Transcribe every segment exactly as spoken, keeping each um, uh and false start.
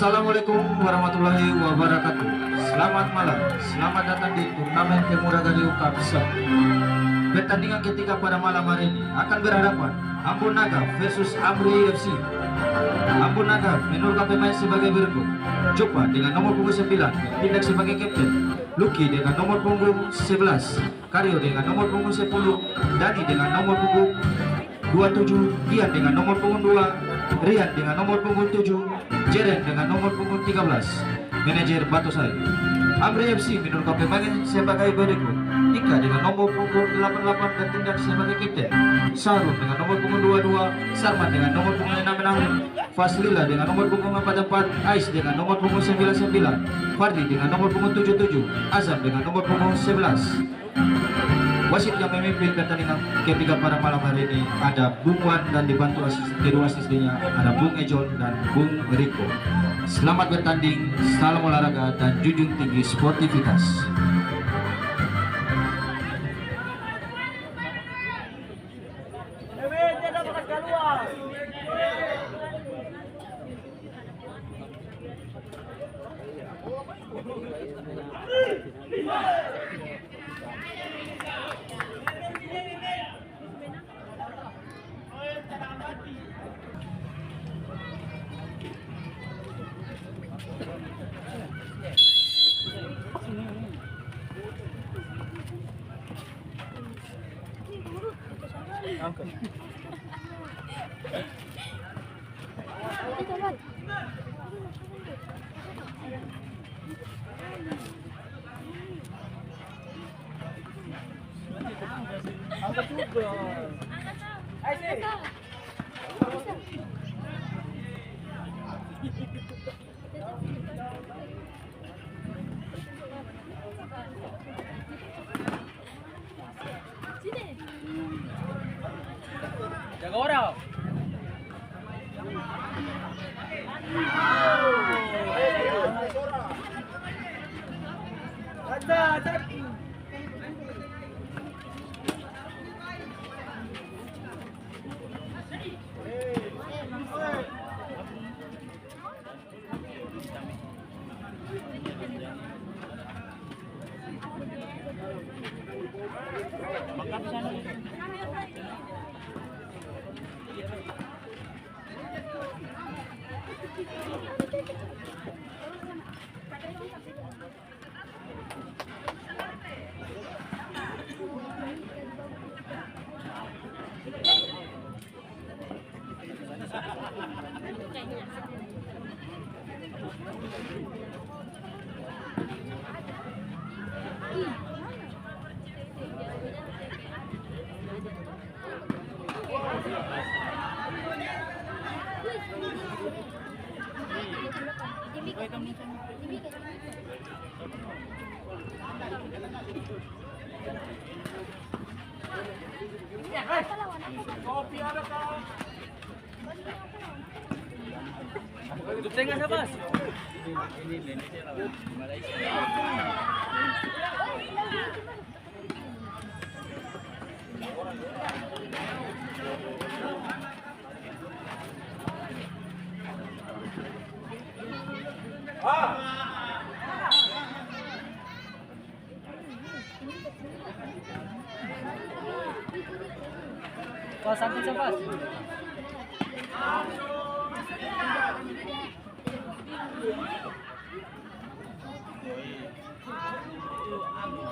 Assalamualaikum warahmatullahi wabarakatuh. Selamat malam, selamat datang di turnamen Pemuda Gadio Cup satu. Pertandingan ketiga pada malam hari ini akan berhadapan Ambon Naga versus Amri F C. Ambon Naga menurunkan pemain sebagai berikut: Jopa dengan nomor punggung sembilan, bertindak sebagai kapten. Lucky dengan nomor punggung sebelas, Karyo dengan nomor punggung sepuluh, Dani dengan nomor punggung dua tujuh, Ian dengan nomor punggung dua, Rian dengan nomor punggung tujuh, Jeren dengan nomor punggung tiga belas. Manajer Bato Sai. Amri F C menurunkan pemain sebagai berikut: Ika dengan nomor punggung delapan delapan, bertindak sebagai kapten. Sarun dengan nomor punggung dua dua, Sarman dengan nomor punggung enam enam, Faslila dengan nomor punggung empat empat, Ais dengan nomor punggung sembilan sembilan, Fardi dengan nomor punggung tujuh tujuh, Azam dengan nomor punggung sebelas. Wasit yang memimpin pertandingan ketiga pada malam hari ini ada Bung Wan dan dibantu asis-, kedua asistennya ada Bung Ejon dan Bung Riko. Selamat bertanding, salam olahraga, dan junjung tinggi sportivitas. Jaga orang. Tutup tengah, Sabas. Pas, sampai, Sabas.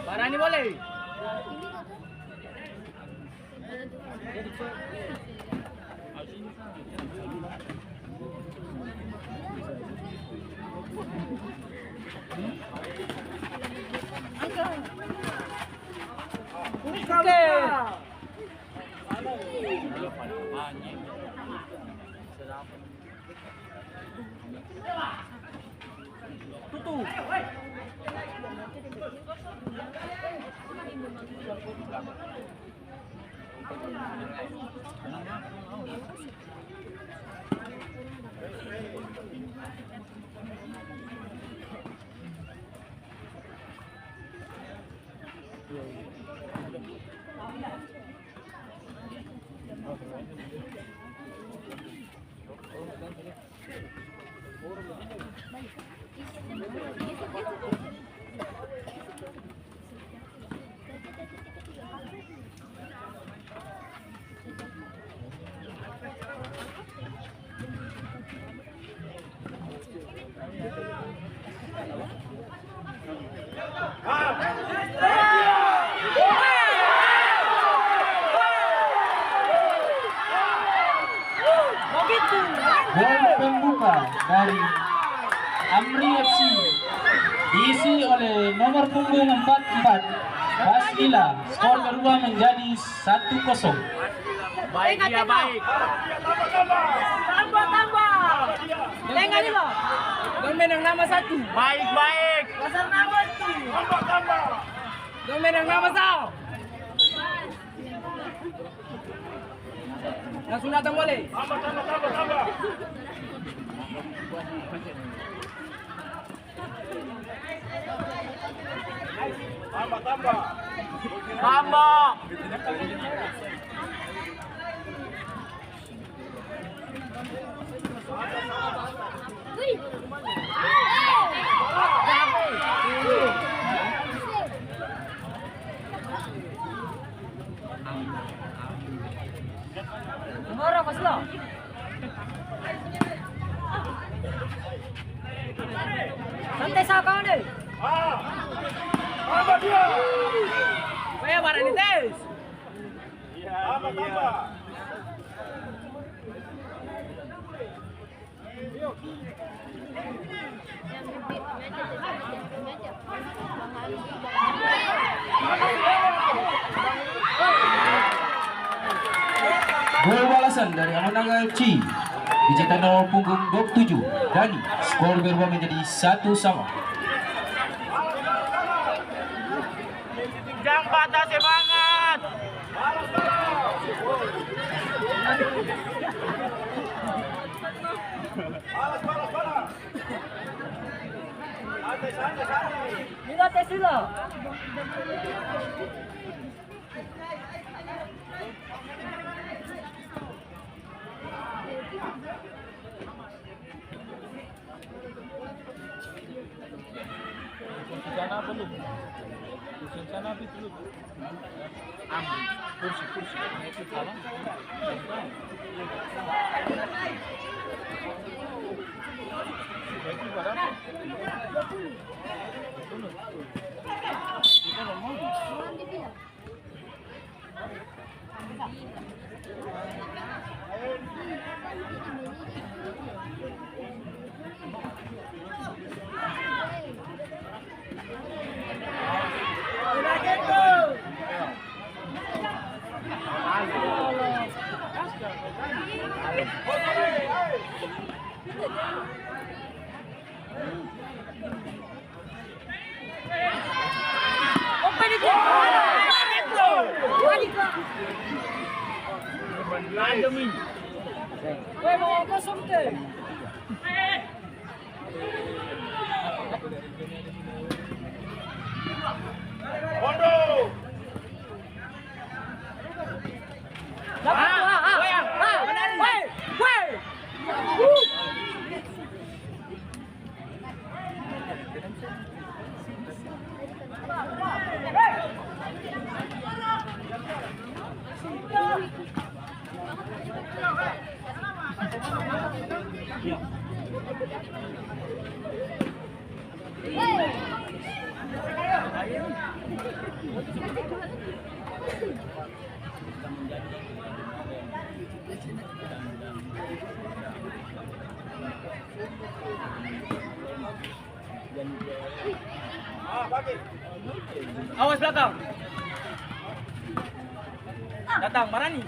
Barani boleh. Oke. Tutu. Gol pembuka dari Amri F C diisi oleh nomor punggung empat empat, Basila. Skor berubah menjadi satu kosong. Baik, dia baik. Tambah, tambah. Tengah ni, Bang. Dong menang nama satu. Baik, baik. Pasar nama tu. Tambah, tambah. Dong menang nama sa. Langsung datang boleh. Tambah, tambah, tambah, tambah. Tambah, tambah. Tambah. Santai sa kawan e. Tambah dia. Supaya barani tes. Tambah, tambah. Gol balasan dari Amonaga F C dicetak nomor punggung dua puluh tujuh, Dani. Skor berubah menjadi satu sama. Jang patah semangat. Sila te sila. Kursi sana apa lu? Kursi sana apa itu lu? Ambil kursi, kursi. Awas belakang. Datang, barani.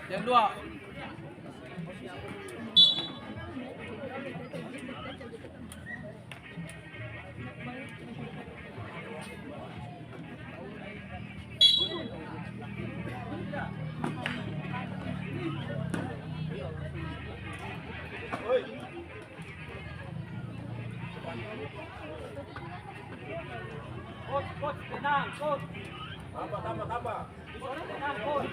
Yang dua. Coach, coach, tenang, coach. Tambah, tambah, tambah. Coach, tenang, coach.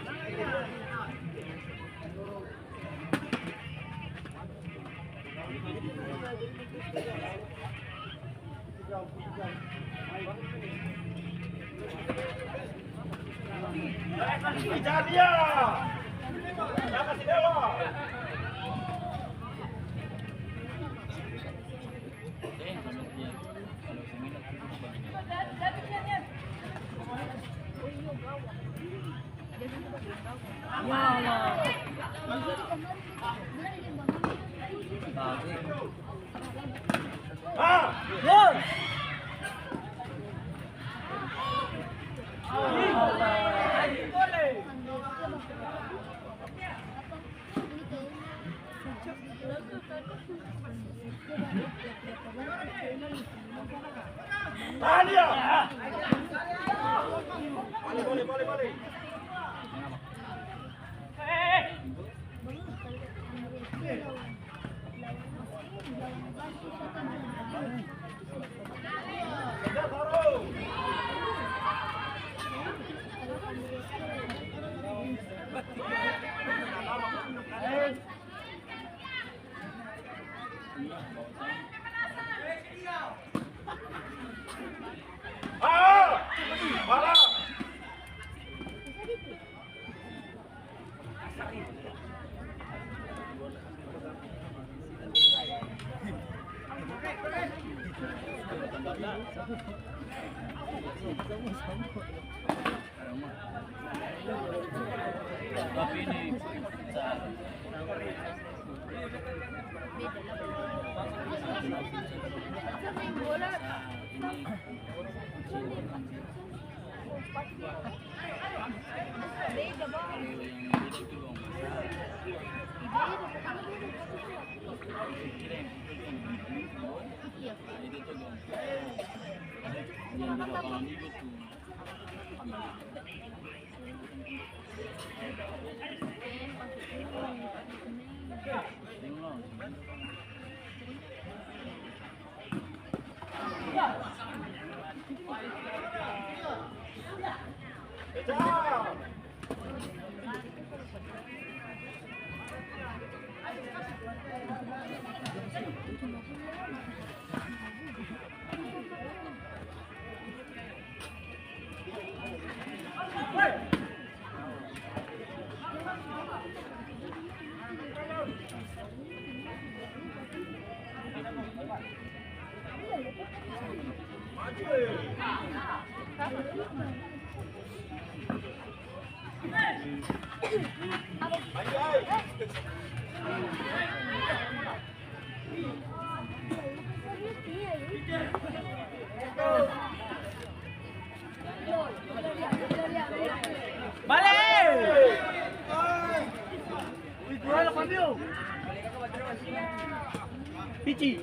Kejar dia. Dia kasih belok. Ya Allah. Tahan dia. Balik, balik, balik, balik. Bale! Pici.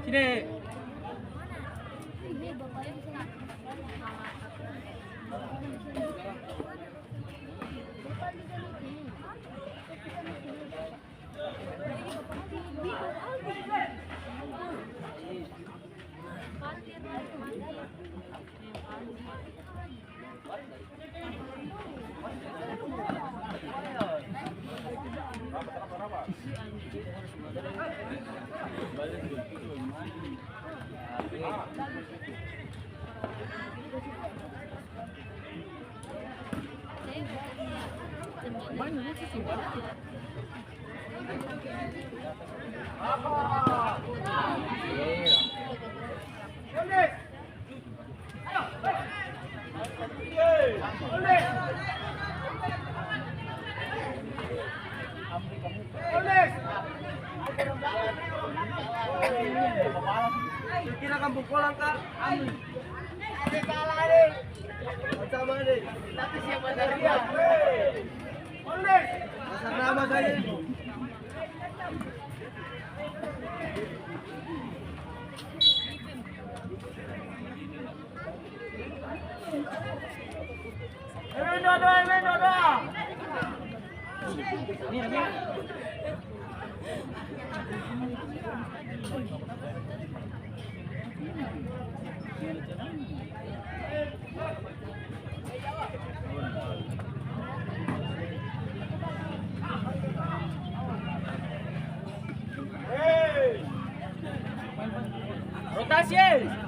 Sini. Kira kampung Kolang ka? Anu. Ada salah, deh. Sama, deh. Tapi siapa tadi, ya? Hei. Asal nama saja. Rotasi, e!